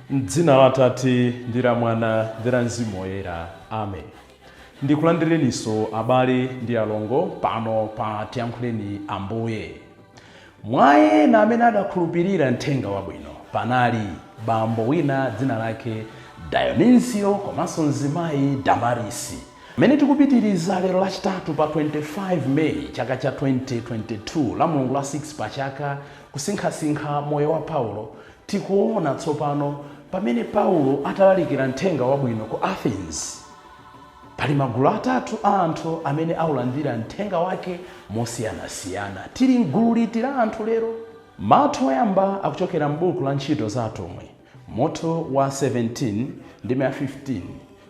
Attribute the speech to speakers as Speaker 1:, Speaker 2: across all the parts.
Speaker 1: M'dzina la Atate ndi la Mwana ndi la Mzimu Woyera. Amen. Ndikulandireniso abale ndi alongo pano pa Tiyankhuleni Ambuye. Mwa ena amene adakhulupirira mthenga wabwino panali bambo wina dzina lake Dionisio komanso mzimayi Damarisi. Mmene tikupitiriza lero Lachitatu pa 25 May chaka cha 2022, la Mulungu la 6 pa chaka, kusinkhasinkha moyo wa Paulo, tikuona tsopano pamene Paulo atalalikira mthenga wabwino ku Athens, pali magulu atatu a anthu amene aulandira mthenga wake mosiyanasiyana. Tili m'gulu liti la anthu lero? Mawu oyamba akuchokera m'buku la Ntchito za Atumwi, mutu wa 17 ndime ya 15,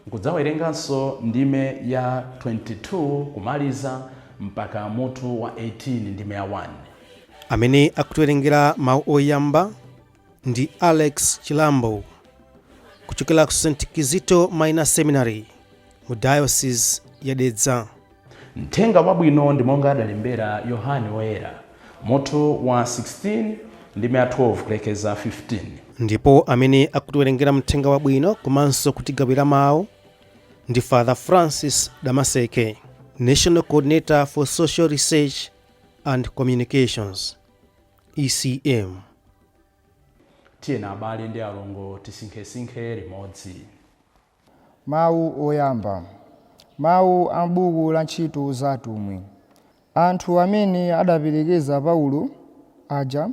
Speaker 1: nkudzawerenganso ndime ya 22 kumaliza mpaka mutu wa 18 ndime ya 1.
Speaker 2: Amene akutiwerengera mawu oyamba ndi Alex Chilambo kuchokera ku St Kizito Minor Seminary mu Diocese ya Dedza.
Speaker 1: Mthenga wabwino ndi monga adalembera Yohane Woyera, mutu wa 16 ndime ya 12 kulekeza 15.
Speaker 2: Ndipo amene akutiwerengera mthenga wabwino komanso kutigawira mawu ndi Father Francis Damaseke, National Coordinator for Social Research and Communications, ECM.
Speaker 1: Tiyeni abale ndi alongo tisinkhesinkhe limodzi.
Speaker 3: Mawu oyamba. Mawu a m'buku la Ntchito za Atumwi. Anthu amene adaperekeza Paulo aja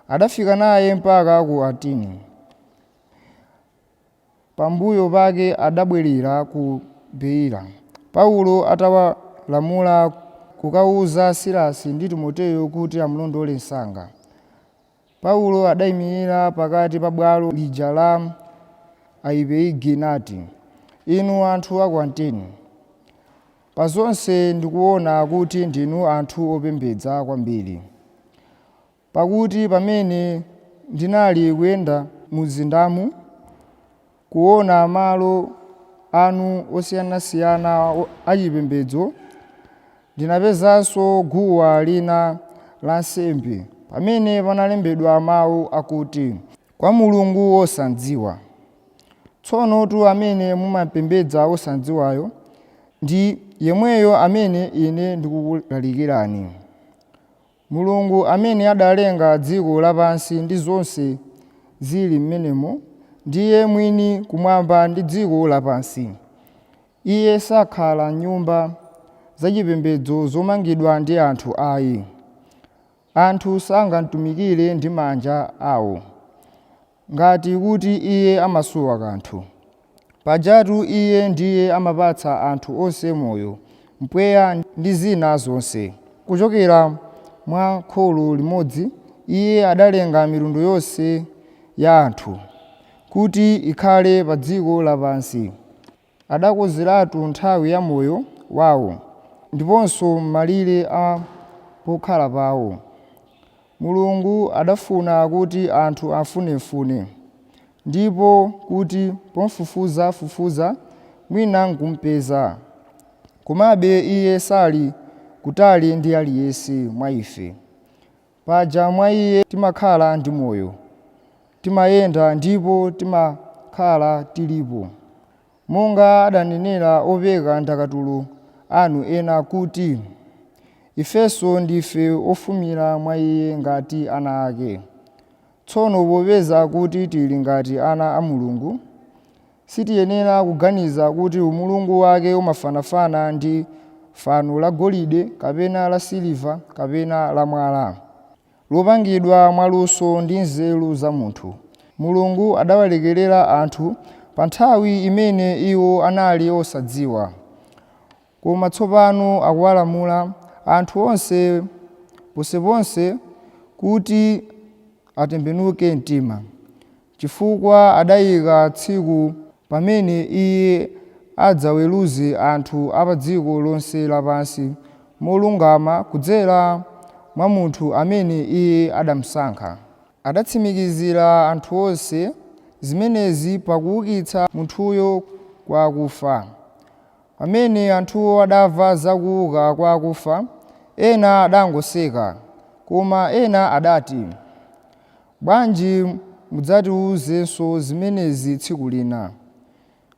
Speaker 3: adafika naye mpaka ku Atene. Pambuyo pake adabwerera ku Bereya, Paulo atawalamula kukauza Silasi ndi Timoteyo kuti amulondole msanga. Paulo adaimirira pakati pa bwalo lija la Areopagi nati, Inu anthu a ku Atene, pa zonse ndikuona kuti ndinu anthu opembedza kwambiri. Pakuti pamene ndinali kuyenda mumzindamu, kuona malo anu osiyanasiyana achipembedzo, ndinapezanso guwa lina la nsembe pamene panalembedwa mawu akuti, Kwa Mulungu wosamdziwa. Tsonotu amene mumapembedza wosamdziwayo ndi yemweyo amene ine ndikukulalikirani. Mulungu amene adalenga dziko lapansi ndi zonse zili m'menemo, ndiye mwini kumwamba ndi dziko lapansi. Iye sakhala m'nyumba zachipembedzo zomangidwa ndi anthu ayi. Anthu sangamtumikire ndi manja awo, ngati kuti Iye amasowa kanthu. Pajatu Iye ndiye amapatsa anthu onse moyo, mpweya ndi zina zonse. Kuchokera mwa kholo limodzi Iye adalenga mitundu yonse ya anthu, kuti ikhale pa dziko lapansi. Adakonzeratu nthawi ya moyo wao ndiponso malire a pokhala pao. Mulungu adafuna kuti anthu amfunefune, ndipo kuti pomfufuzafufuza mwina nkumpeza. Komabe Iye sali kutali ndi aliyense mwa ife. Paja mwa Iye timakhala ndi moyo, timayenda ndipo timakhala tilipo. Monga adanenera opeka ndakatulo anu ena kuti, Ifenso ndife ofumira mwa Iye ngati ana ake. Tsono popeza kuti tili ngati ana a Mulungu, sitiyenera kuganiza kuti umulungu wake umafanafana ndi fano la golide kapena la siliva kapena la mwala, lopangidwa mwaluso ndi nzeru za munthu. Mulungu adawalekerera anthu pa nthawi imene iwo anali osadziwa. Koma tsopano akuwalamula anthu onse ponseponse kuti atembenuke mtima, chifukwa adayika tsiku pamene Iye adzaweruze anthu a pa dziko lonse lapansi molungama kudzera mwa munthu amene Iye adamsankha. Adatsimikizira anthu onse zimenezi pakuukitsa munthuyo kwa akufa. Pamene anthuwo adamva za kuuka kwa akufa, ena adangoseka, koma ena adati, Bwanji Mudzatiwuzenso zimenezi tsiku lina.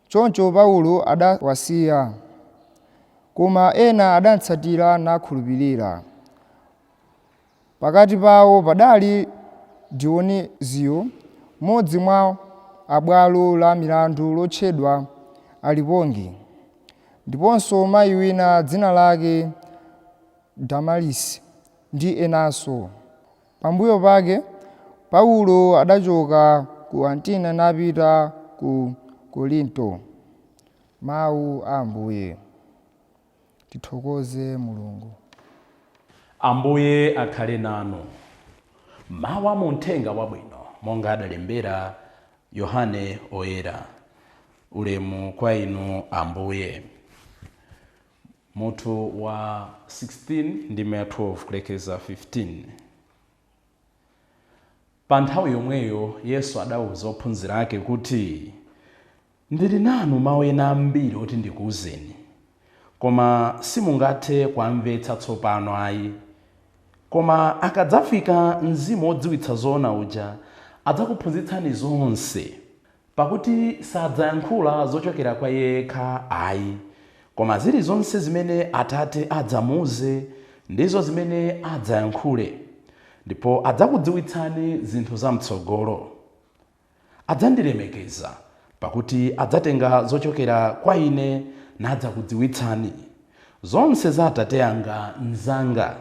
Speaker 3: Choncho Paulo adawasiya, koma ena adatsatira nakhulupirira. Pakati pawo padali Dionisiyo, mmodzi mwa abwalo la milandu lotchedwa Areopagi, ndiponso mayi wina dzina lake Damarisi, ndi enanso. Pambuyo pake Paulo adachoka ku Atene napita ku Korinto. Mawu a Ambuye. Tithokoze Mulungu.
Speaker 1: Ambuye akhale nanu. Mawu a muthenga wabwino monga adalembera Yohane Oyera. Ulemu kwa inu, Ambuye. Mutu wa 16 ndi 12 kulekeza 15. Pa nthawi yomweyo Yesu adawuza ophunzira ake kuti, "Ndili nanu mawu ena ambiri oti ndikuwuzeni, koma simungathe kuamvetsa tsopano ayi. Koma akadzafika Mzimu wodziwitsa zoona uja, adzakuphunzitsani zonse, pakuti sadzayankhula zochokera kwa iye yekha ayi, koma zilizonse zimene Atate adzamuuze ndizo zimene adzayankhule, ndipo adzakudziwitsani zinthu zam'tsogolo. Adzandilemekeza, pakuti adzatenga zochokera kwa ine nadzakudziwitsani. Zonse za Atate anga nzanga.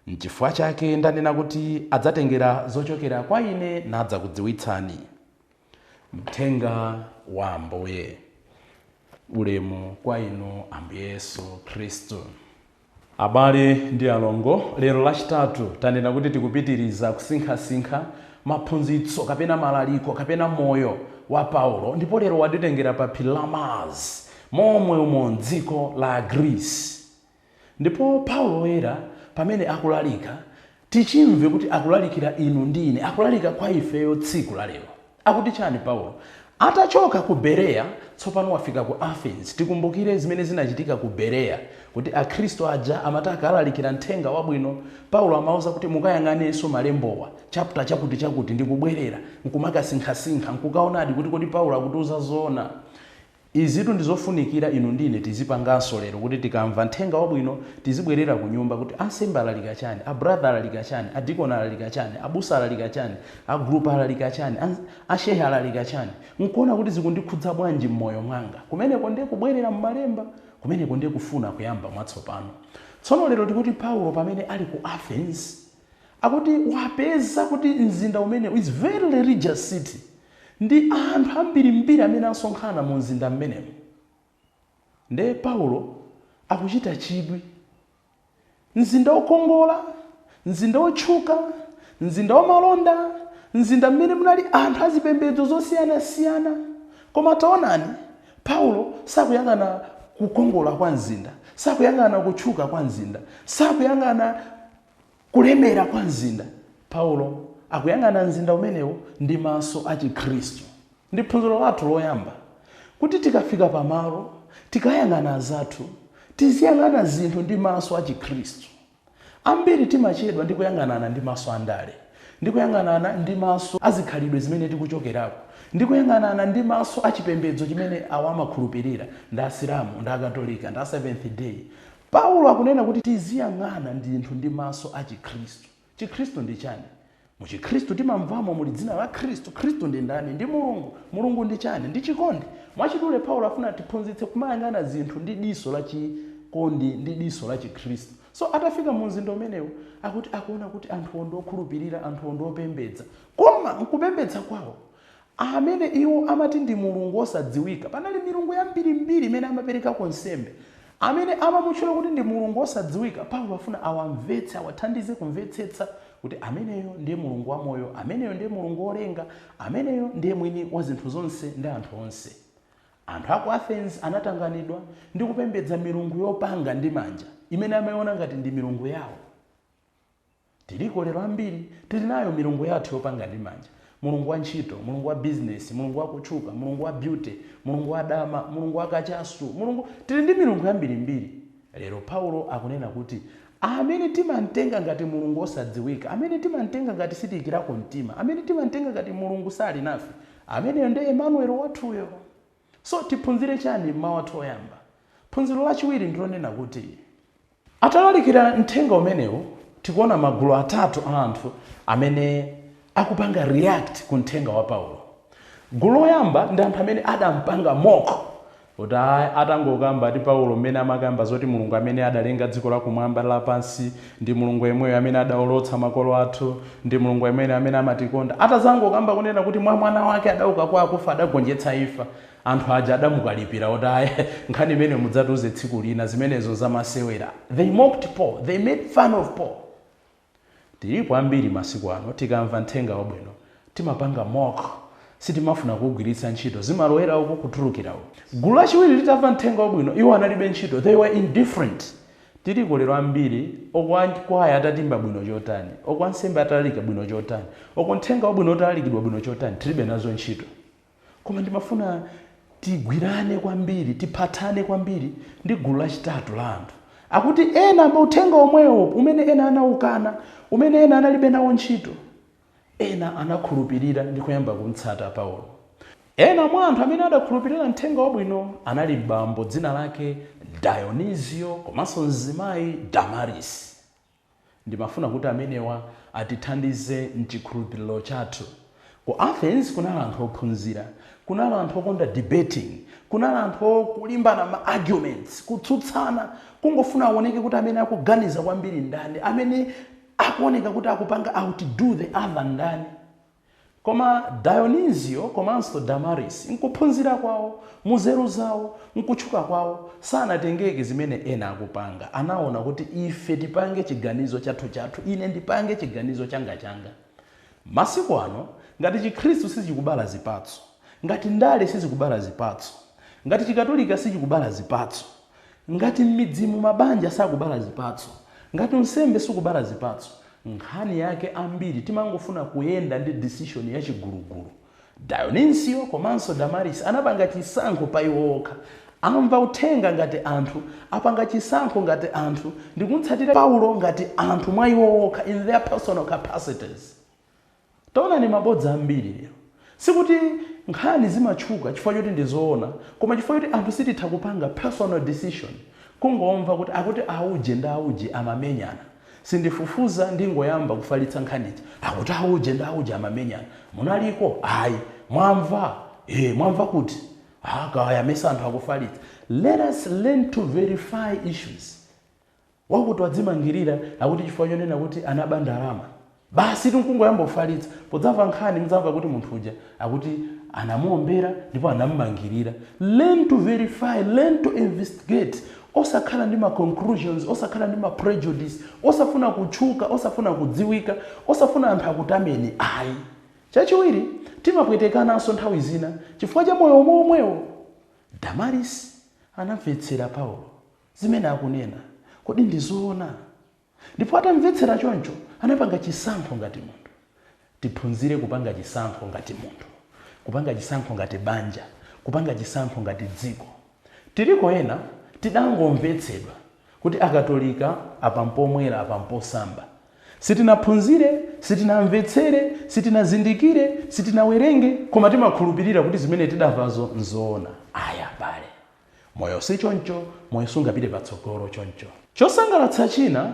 Speaker 1: Nchifukwa chake ndanena kuti adzatengera zochokera kwa ine nadzakudziwitsani." Mthenga wa Ambuye. Ulemu kwa inu, Ambuye Yesu Khristu. Abale ndi alongo, lero Lachitatu tanena kuti tikupitiriza kusinkhasinkha maphunzitso kapena malaliko kapena moyo wa Paulo, ndipo lero watitengera pa phiri la Mars, momwe umo mdziko la Greece. Ndipo Paulo Woyera pamene akulalika, tichimve kuti akulalikira inu ndi ine, akulalika kwa ifeyo tsiku la lero. Akuti chani Paulo? Atachoka ku Bereya, tsopano wafika ku Athens. Tikumbukire zimene zinachitika ku Bereya, kuti akhristu aja amati akalalikira mthenga wabwino, Paulo amauza kuti mukayang'anenso malembowa, chapter chakuti chakuti, ndikubwerera nkumakasinkhasinkha, nkukaonadi kuti kodi Paulo akutiuza zoona. Izitu ndizofunikira inu ndine tizipanganso lero, kuti tikamva mthenga wabwino tizibwerera ku nyumba kuti ansembe alalika chani, a brother alalika chani, adikoni alalika chani, abusa alalika chani, agrupu alalika chani, ashehe alalika chani, nkuona kuti zikundikhudza bwanji m'moyo mwanga. Kumeneko ndiye kubwerera m'malemba, kumeneko ndiye kufuna kuyamba mwatsopano. Tsono lero tikuti Paulo pamene ali ku Athens, akuti wapeza kuti mzinda umene is very religious city, ndi anthu ambirimbiri amene asonkhana mu mzinda mmenemo. Nde Paulo akuchita chidwi: mzinda wokongola, mzinda wotchuka, mzinda wamalonda, mzinda mmene munali anthu azipembedzo zosiyanasiyana. Koma taonani, Paulo sakuyang'ana kukongola kwa mzinda, sakuyang'ana kutchuka kwa mzinda, sakuyang'ana kulemera kwa mzinda. Paulo akuyang'ana mzinda umenewo ndi maso a Chikhristu. Ndi phunziro lathu loyamba, kuti tikafika pamalo, tikayang'ana azathu, tiziyang'ana zinthu ndi maso a Chikhristu. Ambiri timachedwa ndi kuyang'anana ndi maso andale, ndi kuyang'anana ndi maso azikhalidwe zimene tikuchokerako, ndi kuyang'anana ndi maso achipembedzo chimene awa amakhulupirira, ndi Asilamu, ndi Akatolika, ndi a Seventh Day. Paulo akunena kuti tiziyang'ana ndinthu ndi maso a Chikhristu. Chikhristu ndi chani? Muchikhristu timamvamo muli dzina la Khristu. Khristu ndi ndani? Ndi Mulungu. Mulungu ndi chani? Ndi chikondi. Mwachidule, Paulo afuna tiphunzitse kumayang'ana zinthu ndi diso la chikondi, ndi diso la Chikhristu. So atafika mu mzinda umenewu, akuti akuona kuti anthuwo ndi okhulupirira, anthuwo ndi opembedza, koma nkupembedza kwawo amene iwo amati ndi mulungu osadziwika, panali milungu yambirimbiri imene amaperekako nsembe, amene amamutchula kuti ndi mulungu osadziwika. Paulo afuna awamvetse, awathandize kumvetsetsa kuti ameneyo ndiye Mulungu wamoyo, ameneyo ndiye Mulungu wolenga, ameneyo ndiye mwini wa zinthu zonse ndi anthu onse. Anthu aku Athens anatanganidwa ndi kupembedza milungu yopanga ndi manja imene amayiona ngati ndi milungu yawo. Tiliko lero ambiri tili nayo milungu yathu yopanga ndi manja: mulungu wa ntchito, mulungu wa bizinesi, mulungu wa kutchuka, mulungu wa beauty, mulungu wa dama, mulungu wa kachasu, mulungu. Tili ndi milungu yambirimbiri. Lero Paulo akunena kuti Amene timamtenga ngati Mulungu osadziwika, amene timamtenga ngati sitiyikirako mtima, amene timamtenga ngati Mulungu sali nafe, ameneyo ndiye Emmanuel wathuyo. So tiphunzire chani mmawu athu oyamba? Phunziro lachiwiri ndilonena kuti atalalikira mthenga umenewu, tikuona magulu atatu a anthu amene akupanga react ku mthenga wa Paulo. Gulu loyamba ndi anthu amene adampanga mock, kuti atangokamba ati Paulo mmene amakamba zoti Mulungu amene adalenga dziko lakumwamba lapansi ndi Mulungu yemweyo amene adawolotsa makolo athu, ndi Mulungu yemweyo amene amatikonda, atazangokamba kunena kuti mwa mwana wake adauka kwa akufa, adagonjetsa imfa, anthu aja adamukalipira kuti, "Ayi, nkhani imene mudzatiuze tsiku lina, zimenezo zamasewera." They mocked Paul, they made fun of Paul. Tilipo ambiri masiku ano, tikamva mthenga wabwino timapanga mock, sitimafuna kugwiritsa ntchito, zimalowera uku kutulukira uku. Gulu lachiwiri litamva mthenga wabwino, iwo analibe ntchito, they were indifferent. Tiliko lero ambiri, okwakwaya atatimba bwino chotani, okwansembe atalalika bwino chotani, oko mthenga wabwino utalalikidwa bwino chotani, tilibe nazo ntchito. Koma ndimafuna tigwirane kwambiri, tiphatane kwambiri ndi gulu lachitatu la anthu, akuti ena pa uthenga omwewo umene ena anaukana, umene ena analibe nawo ntchito, ena anakhulupirira ndi kuyamba kumtsata Paulo. Ena mwa anthu amene adakhulupirira mthenga wabwino anali bambo dzina lake Dionizio komanso mzimayi Damaris. Ndimafuna kuti amenewa atithandize mchikhulupiriro chathu. Ku Athens kunali anthu ophunzira, kunali anthu okonda debating, kunali anthu okulimbana ma arguments, kutsutsana, kungofuna aoneke kuti amene akuganiza kwambiri ndani, amene akuoneka kuti akupanga outdo the other ndani. Koma Dionizio komanso Damaris, nkuphunzira kwawo, muzeru zawo, nkutchuka kwawo, sanatengeke zimene ena akupanga. Anaona kuti ife tipange chiganizo chathu chathu, ine ndipange chiganizo changa changa. Masiku ano ngati Chikhristu sichikubala zipatso, ngati ndale sizikubala zipatso, ngati Chikatolika sichikubala zipatso, ngati m'midzimu mabanja sakubala zipatso, ngati unsembe sikubala zipatso, nkhani yake ambiri timangofuna kuyenda ndi decision ya chigulugulu. Dionysio komanso Damaris anapanga chisankho pa iwo okha. Amva uthenga ngati anthu, apanga chisankho ngati anthu ndikumtsatira Paulo ngati anthu mwa iwo okha, in their personal capacities. Taonani mabodza ambiri lero, sikuti nkhani zimatchuka chifukwa choti ndi zoona, koma chifukwa choti anthu sititha kupanga personal decision. Kungomva kuti akuti auje ndi auje amamenyana, sindifufuza, ndingoyamba kufalitsa nkhanichi, akuti auje ndi auje amamenyana. Munaliko? Ayi. Mwamva? Mwamva kuti akaya mesa anthu akufalitsa. Let us learn to verify issues. Wakuti wadzimangirira akuti chifukwa chonena kuti anaba ndalama, basi tinkungoyamba kufalitsa. Podzamva nkhani mudzamva kuti munthu uja akuti anamuombera ndipo anamumangirira. Learn to verify, learn to investigate, osakhala ndi ma conclusions, osakhala ndi ma prejudice, osafuna kutchuka, osafuna kudziwika, osafuna anthu akutameni, ayi. Chachiwiri, timapwetekananso nthawi zina chifukwa cha moyo omwe. Damaris anamvetsera Paulo zimene akunena, kodi ndizoona? Ndipo atamvetsera choncho anapanga chisankho ngati munthu. Tiphunzire kupanga chisankho ngati munthu, kupanga chisankho ngati banja, kupanga chisankho ngati dziko. Tiliko ena tidangomvetsedwa kuti Akatolika apampomwera, apamposamba. Sitinaphunzire, sitinamvetsere, sitinazindikire, sitinawerenge, koma timakhulupirira kuti zimene tidamvazo nzoona. Aya abale, moyo si choncho, moyo sungapite patsogolo choncho. Chosangalatsa china,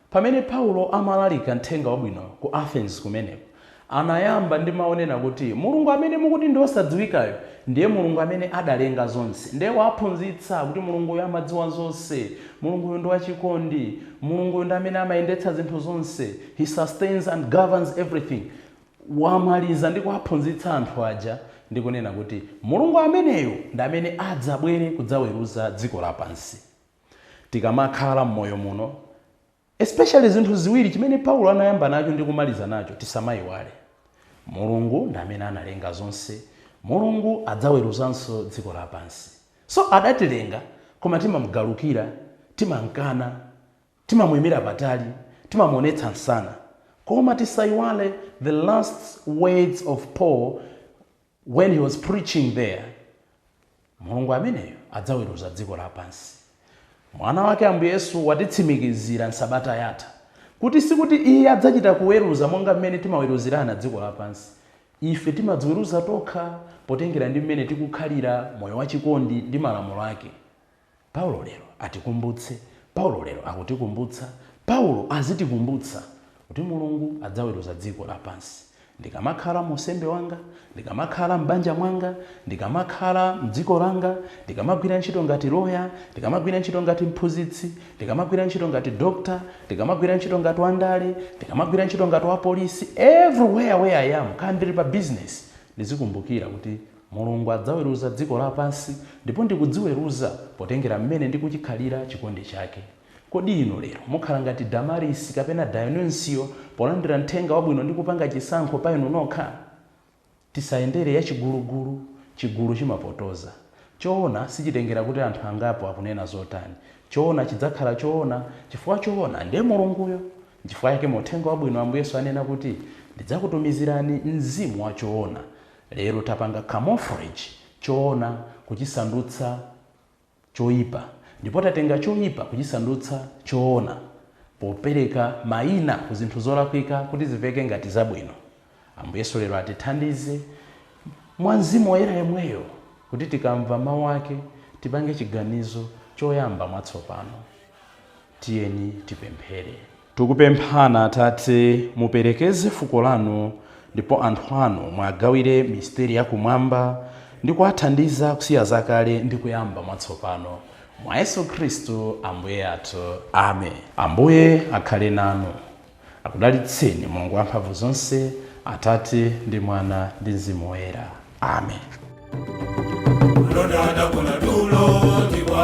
Speaker 1: pamene Paulo amalalika mthenga wabwino ku Athens kumeneko, anayamba ndi maonena kuti Mulungu amene mukuti ndi osadziwikayo ndiye Mulungu amene adalenga zonse. Ndiye waphunzitsa kuti Mulunguyo amadziwa zonse, Mulunguyo ndi wachikondi, Mulunguyo ndi amene amayendetsa zinthu zonse, he sustains and governs everything. Wamaliza ndi kuwaphunzitsa anthu aja ndi kunena kuti Mulungu ameneyo ndi amene adzabwere kudzaweruza dziko lapansi. Tikamakhala m'moyo muno, especially zinthu ziwiri chimene Paulo anayamba nacho ndi kumaliza nacho tisamayiwale: Mulungu ndi amene analenga zonse, Mulungu adzaweruzanso dziko lapansi. So adatilenga, koma timamugalukira, timamkana, timamuyimira patali, timamuonetsa msana. Koma tisayiwale the last words of Paul when he was preaching there: Mulungu ameneyo adzaweruza dziko lapansi. Mwana wake Ambuye Yesu watitsimikizira nsabata yatha kuti sikuti iye adzachita kuweruza monga mmene timaweruzirana dziko lapansi. Ife timadziweruza tokha potengera ndi mmene tikukhalira moyo wachikondi ndi malamulo ake. Paulo lero atikumbutse, Paulo lero akutikumbutsa, Paulo azitikumbutsa kuti Mulungu adzaweruza dziko lapansi. Ndikamakhala mu unsembe wanga, ndikamakhala m'banja mwanga, ndikamakhala mdziko langa, ndikamagwira ntchito ngati loya, ndikamagwira ntchito ngati mphunzitsi, ndikamagwira ntchito ngati doctor, ndikamagwira ntchito ngati wandale, ndikamagwira ntchito ngati wa polisi, everywhere where I am, kaya ndili pa business, ndizikumbukira kuti Mulungu adzaweruza dziko lapansi, ndipo ndikudziweruza potengera mmene ndikuchikhalira chikondi chake. Kodi inu lero mukhala ngati Damarisi kapena Dionisio polandira mthenga wabwino ndi kupanga chisankho pa inu nokha? Tisayendere ya chigulugulu, chigulu chimapotoza. Choona sichitengera kuti anthu angapo akunena zotani. Choona chidzakhala choona, chifukwa choona ndiye Mulunguyo. Nchifukwa chake mu uthenga wabwino Ambuye Yesu anena kuti ndidzakutumizirani mzimu wa choona. Lero tapanga camouflage choona kuchisandutsa choyipa, ndipo tatenga choyipa kuchisandutsa choona popereka mayina ku zinthu zolakwika kuti zimveke ngati zabwino. Ambuye Yesu lero atithandize mwa mzimu woyera yemweyo kuti tikamva mawu ake tipange chiganizo choyamba mwatsopano. Tiyeni tipemphere. Tikupemphana Atate, muperekeze fuko lanu ndipo anthu anu mwagawire misteri yakumwamba ndi kuwathandiza kusiya zakale ndi kuyamba mwatsopano. Mwa Yesu Khristu Ambuye athu. Amen. Ambuye akhale nanu. Akudalitseni Mulungu wamphamvu zonse, Atate ndi Mwana ndi Mzimu Woyera. Amen.
Speaker 4: Mlonda adagona tulo ndipo